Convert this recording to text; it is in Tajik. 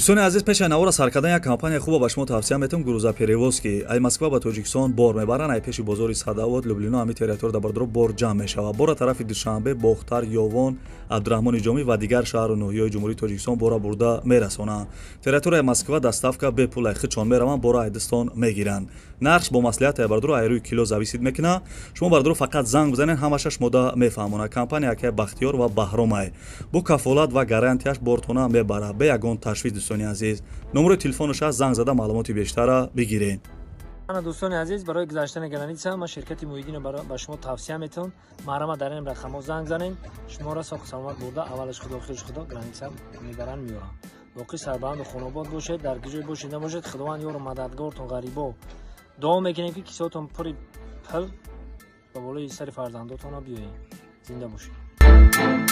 Дӯстони азиз, пеши навора сар кардан як компания хуба ба шумо тавсия метавам, грузоперевозки. Ай Москва ба Тоҷикистон бор мебаранд, ай пеши бозори Садовод, Люблино, ҳами территория да, бардоро, бор ҷамъ мешавад. Бора тарафи Душанбе, Бохтар, Ёвон, Абдураҳмони Ҷомӣ ва дигар шаҳру ноҳияҳои Ҷумҳурии Тоҷикистон бора бурда мерасонанд. Территорияи Москва доставка бепул, ай хичон мераванд, бора айдистон мегиранд. Нархш бо маслиҳат, ай бардоро, ай рӯи кило зависит мекунад. Шумо, бардоро, фақат занг бизанед, ҳамаша шумода мефаҳмонад. Компания акай Бахтиёр ва Баҳромай бо кафолат ва гарантияш бортона мебарад, бе ягон ташвиш. Дӯстони азиз, номерои телефонаш аст, занг зада маълумоти бештара бигиред. Ана, дӯстони азиз, барои гузаштани граница ман ширкати Муҳиддинро ба шумо тавсия метавон. Марҳамат, дар ин рақамҳо занг занед, шуморо соҳу саломат бурда, аввалаш Худо, охираш Худо, граница мебаранд, меоранд. Боқӣ сарбаланду хонобод бошед, дар куҷое бошед набошед, Худованд ёру мададгортон. Ғарибо дуо мекунем, ки кисотон пури пул ба болои сари фарзандотона биёед. Зинда бошед.